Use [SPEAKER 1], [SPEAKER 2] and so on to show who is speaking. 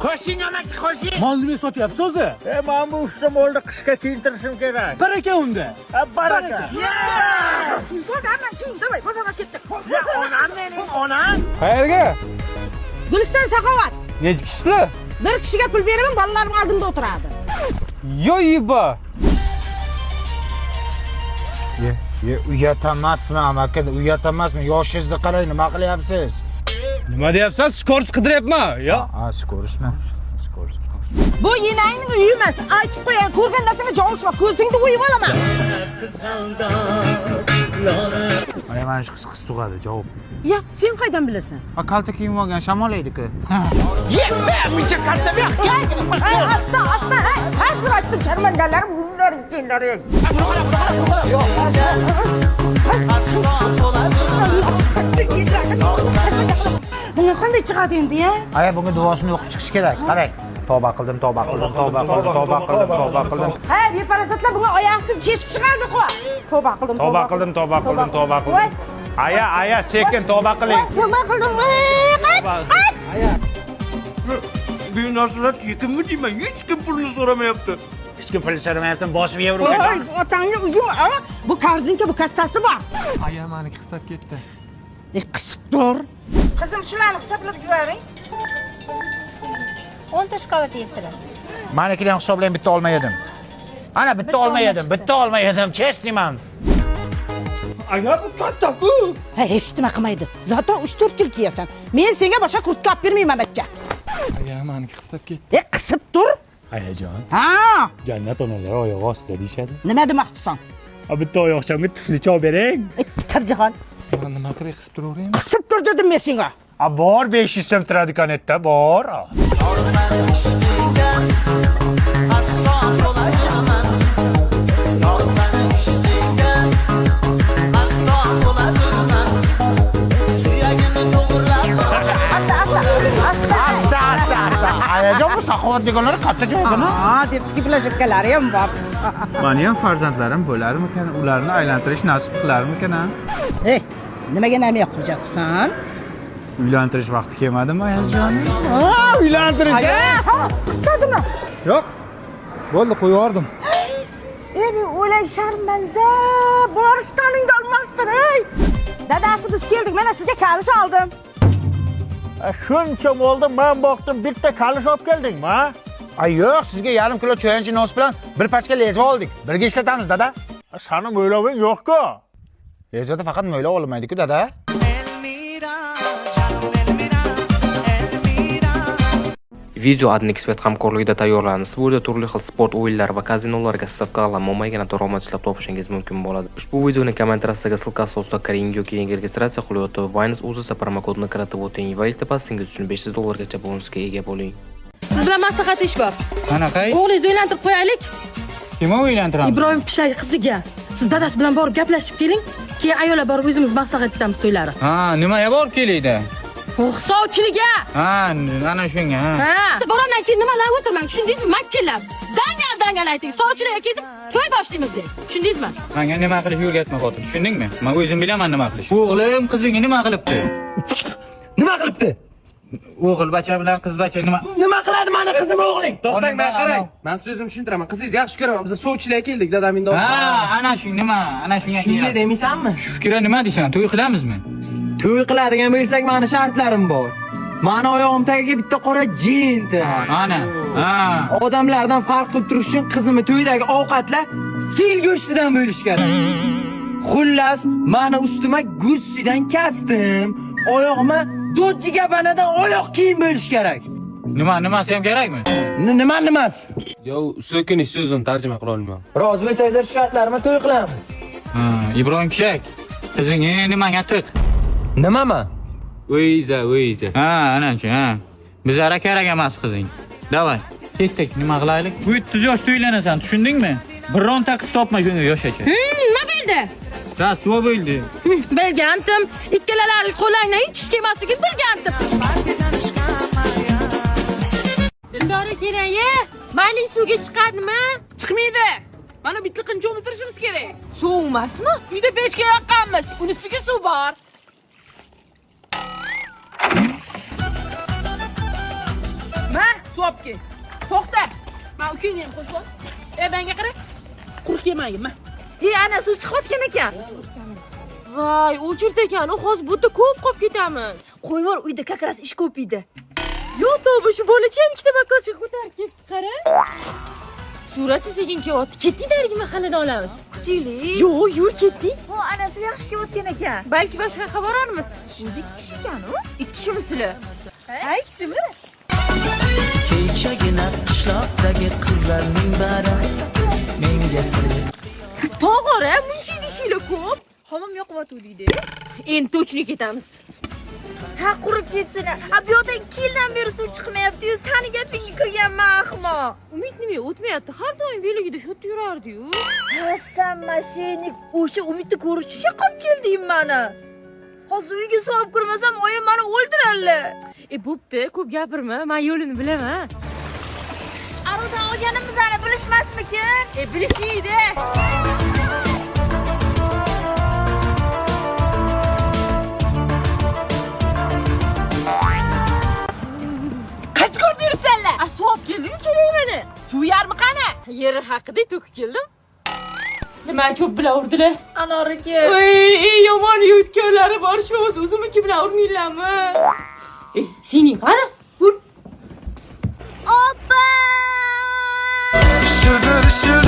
[SPEAKER 1] Qo'shing, amaki, qo'shing.
[SPEAKER 2] Mol nima sotyapsiz o'zi?
[SPEAKER 1] E, men bu uchta molni qishga kiyintirishim kerak.
[SPEAKER 2] Baraka unda.
[SPEAKER 1] Ha, baraka.
[SPEAKER 3] Hamma keyin, давай, bozorga ketdik.
[SPEAKER 1] Ya, onam mening, onam.
[SPEAKER 4] Qayerga?
[SPEAKER 3] Guliston Saxovat.
[SPEAKER 4] Nechi kishilar?
[SPEAKER 3] Bir kishiga pul beraman, bolalarim oldimda o'tiradi.
[SPEAKER 4] Yo'yiba.
[SPEAKER 5] Ye, ye, uyat emasmi, amaki, uyat emasmi? Yoshingizni qarang, nima qilyapsiz?
[SPEAKER 4] Nima deyapsan? Скорость qidiryapman. Yo.
[SPEAKER 5] Ha, скорость mi? Скорость.
[SPEAKER 3] Bu enangning uyi emas. Aytib qo'yayin, ko'rgan narsaga jovushma, ko'zingni o'yib olaman.
[SPEAKER 5] Mana mana shu qiz qiz tug'adi, javob.
[SPEAKER 3] Ya, sen qaydan bilasan?
[SPEAKER 5] Ha, kalta kiyim olgan shamol edi-ku.
[SPEAKER 1] Muncha katta bu yoqqa.
[SPEAKER 3] Ay, asta, asta, ay, hozir aytdim, sharmandalar, bunlar senlar. Bunga qanday chiqadi endi, ya?
[SPEAKER 5] Aya, bunga duosini o'qib chiqish kerak. Qarang. Tavba qildim, tavba qildim, tavba qildim, tavba qildim, tavba qildim.
[SPEAKER 3] Ha, beparasatlar bunga oyoqni cheshib chiqardi qo. Tavba qildim,
[SPEAKER 5] Tavba qildim, tavba qildim, tavba
[SPEAKER 3] Voy.
[SPEAKER 5] qildim. Aya, aya, sekin tavba qiling.
[SPEAKER 3] Tavba qildim. Voy, qoch, qoch.
[SPEAKER 2] Bu narsalar tekinmi deyman, hech kim pulni so'ramayapti.
[SPEAKER 1] Hech kim pulni so'ramayapti, bosib yevro.
[SPEAKER 3] Voy, otangni uyim, a? Bu korzinka, bu kassasi bor.
[SPEAKER 4] Aya meni qistab ketdi.
[SPEAKER 3] E, qisib tur. Qizim, shularni hisoblab yuboring.
[SPEAKER 6] 10 ta shokolad yebdilar.
[SPEAKER 5] Manikidan hisoblang, bitta olma yedim. Ana bitta olma yedim, bitta olma yedim, честный man.
[SPEAKER 2] Aya, bu katta-ku.
[SPEAKER 3] Ha, hech nima qilmaydi. Zato 3-4 yil kiyasan. Men senga boshqa kurtka olib bermayman, bachcha.
[SPEAKER 4] Aya meni qistab ketdi.
[SPEAKER 3] E, qisib tur.
[SPEAKER 2] Ayajon,
[SPEAKER 3] Ha,
[SPEAKER 2] jannat onalar oyog'i ostida deyishadi.
[SPEAKER 3] nima demoqchisan?
[SPEAKER 2] A, bitta oyoqchamga tuflicha olib bering.
[SPEAKER 3] E, tirjihon.
[SPEAKER 4] Men nima qilay, qisib turaveraymi?
[SPEAKER 3] Qisib tur dedim men senga.
[SPEAKER 5] A, bor 500 so'm turadi konetda, bor.
[SPEAKER 3] Asta, asta, asta.
[SPEAKER 5] Asta, asta, asta. Ayajon, bu saxovat deganlari katta joygina.
[SPEAKER 3] Ha, detskiy plashitkalari ham bor.
[SPEAKER 4] Meni ham farzandlarim bo'larmikan? Ularni aylantirish nasib qilarmikan, a?
[SPEAKER 3] Ey, nimaga namiya qo'yapsan?
[SPEAKER 4] Uylantirish vaqti kelmadimi, ayajon?
[SPEAKER 3] Ha,
[SPEAKER 4] Uylantirish.
[SPEAKER 3] ha, qistadimi?
[SPEAKER 4] Yo'q. Bo'ldi, qo'yib yubordim.
[SPEAKER 3] Ey, men o'lay sharmanda. Borishtoningni olmashtir, ey. Dadasi, biz keldik. Mana sizga kalish oldim.
[SPEAKER 1] Shuncha molni men boqdim, bitta kalish olib keldingmi, ha?
[SPEAKER 5] Ay, yo'q, sizga yarim kilo cho'yanchi nos bilan bir pachka lezva oldik. Birga ishlatamiz, dada.
[SPEAKER 1] Sani mo'yloving yo'q-ku.
[SPEAKER 5] Lezvada faqat mo'ylov olinmaydi-ku, dada.
[SPEAKER 7] Video Adin Expert hamkorligida tayyorlandi. Bu yerda turli xil sport o'yinlari va kazinolarga stavka qilib, mo'maygina daromad ishlab topishingiz mumkin bo'ladi. Ushbu videoning kommentariyasiga ссылка si ostida kiring yoki yangi registratsiya qilayotib Wines UZ promokodini kiritib o'ting va ilk depozitingiz uchun 500 dollargacha bonusga ega bo'ling.
[SPEAKER 6] Siz bilan maslahat ish bor.
[SPEAKER 4] Qanaqa?
[SPEAKER 6] O'g'lingizni uylantirib qo'yaylik.
[SPEAKER 4] Kimni uylantiramiz?
[SPEAKER 6] Ibrohim Pishak qiziga. Siz dadasi bilan borib gaplashib keling. Keyin ayollar borib o'zimiz maslahat etamiz to'ylari.
[SPEAKER 4] Ha, nimaga borib kelaydi?
[SPEAKER 6] Hisobchiliga.
[SPEAKER 4] Ha, ana shunga, ha.
[SPEAKER 6] Ha. Boramdan keyin nimalar o'tirmang, tushundingizmi? Makchillab. Dangal dangal ayting. Sovchilarga ketib to'y boshlaymiz deng. Tushundingizmi?
[SPEAKER 4] Menga nima qilishni o'rgatma, xotin, tushundingmi? Men o'zim bilaman nima qilishni. O'g'lim qizingga nima qilibdi?
[SPEAKER 8] Nima qilibdi?
[SPEAKER 4] O'g'il bacha bilan qiz bacha nima?
[SPEAKER 8] Nima qiladi mani qizim o'g'ling?
[SPEAKER 4] To'xtang,
[SPEAKER 8] men qarang. Men so'zimni tushuntiraman. Qizingizni yaxshi ko'raman. Biz sovchilar keldik dadam endi.
[SPEAKER 4] Ha, ana shu nima? Ana shunga
[SPEAKER 8] Shunday demaysanmi?
[SPEAKER 4] Shu fikra nima deysan? To'y qilamizmi?
[SPEAKER 8] To'y qiladigan bo'lsak, mani shartlarim bor. Mani oyog'im tagiga bitta qora jinta.
[SPEAKER 4] Ana. Ha.
[SPEAKER 8] Odamlardan farq qilib turish uchun qizimni to'ydagi ovqatlar fil go'shtidan bo'lishi kerak. Xullas, mani ustima Gucci'dan kastim, oyog'ima Dolce Gabbanadan oyoq kiyim bo'lishi kerak.
[SPEAKER 4] Nima, nimasi ham kerakmi?
[SPEAKER 8] Nima nimasi?
[SPEAKER 9] Yo, so'kinish so'zini tarjima qila olmayman.
[SPEAKER 8] Rozi bo'lsangizlar shu shartlarimni to'y qilamiz.
[SPEAKER 4] Ha, Ibrohim Pishak, qizingni nimaga tiq?
[SPEAKER 8] Nimami?
[SPEAKER 9] Uyza, uyza.
[SPEAKER 4] Ha, ana shu, ha. Bizlarga kerak emas qizing. Davay, ketdik, nima qilaylik? 30 yoshda uylanasan, tushundingmi? Bironta qiz topma shunga yoshgacha.
[SPEAKER 6] Nima bo'ldi?
[SPEAKER 4] Rasvo bo'ldi.
[SPEAKER 6] Bilgandim. Ikkalalaring qo'langdan hech ish kelmasligini bilgandim. Dildora keling, mayli suvga chiqadimi? Chiqmaydi. Mana bitliqini cho'miltirishimiz kerak. Suv emasmi? Uyda pechka yoqqanmiz. Uni ustiga suv bor. Ma, olib kel. To'xta. Men ukangni ham qo'shib. E, menga qara. Quruq yemagin, ma.
[SPEAKER 10] Ey, ana suv chiqayotgan ekan.
[SPEAKER 6] Voy, o'chirt ekan. U hozir bu yerda ko'p qolib ketamiz.
[SPEAKER 10] Qo'yvor, uyda как раз ish ko'p edi.
[SPEAKER 6] Yo'q, tavba, shu bolacha ham ikkita bakalcha ko'tarib ketdi, qara. Surasi sekin kelyapti. Ketdik narigi mahalladan olamiz.
[SPEAKER 10] Kutaylik.
[SPEAKER 6] Yo'q, yur ketdik.
[SPEAKER 10] Bu anasi yaxshi kelayotgan ekan.
[SPEAKER 6] Balki boshqa yoqqa borarmiz.
[SPEAKER 10] O'zi ikki kishi ekan u.
[SPEAKER 6] Ikki kishimisizlar?
[SPEAKER 10] Ha, ikki kishimi?
[SPEAKER 8] Kechagina qishloqdagi qizlarning bari menga sir
[SPEAKER 6] Tog'ora, muncha idishinglar ko'p.
[SPEAKER 10] Xomim yoqyotgandi.
[SPEAKER 6] Endi to'chni ketamiz.
[SPEAKER 10] Ha, qurib ketsin. A bu yoqda 2 yildan beri suv chiqmayapti-yu, sani gapingga kirganman ahmoq.
[SPEAKER 6] Umid nima o'tmayapti? Har doim veligida shu yerda yurardi-yu.
[SPEAKER 10] Ha, san mashina o'sha Umidni ko'rish uchun shu yoqqa olib kelding mani. Hozir uyga suv olib kirmasam, oyim mani o'ldiradilar.
[SPEAKER 6] E, bo'pti, ko'p gapirma. Men yo'lini bilaman.
[SPEAKER 10] Aruvdan olganimizni bilishmasmikin?
[SPEAKER 6] E, bilishiydi. Qaysi ko'rda yuribsanlar? A, suv olib keldik-ku, kerak mana. Suv yarmi qani? Yeri haqida to'kib keldim. Nima cho'p bilan urdilar?
[SPEAKER 10] Anoriki.
[SPEAKER 6] Ey, ey yomon yutganlari bor, shu o'zi o'zimniki bilan urmanglarmi? Ey, sening qani? Ur.
[SPEAKER 10] Opa!
[SPEAKER 8] Shidir.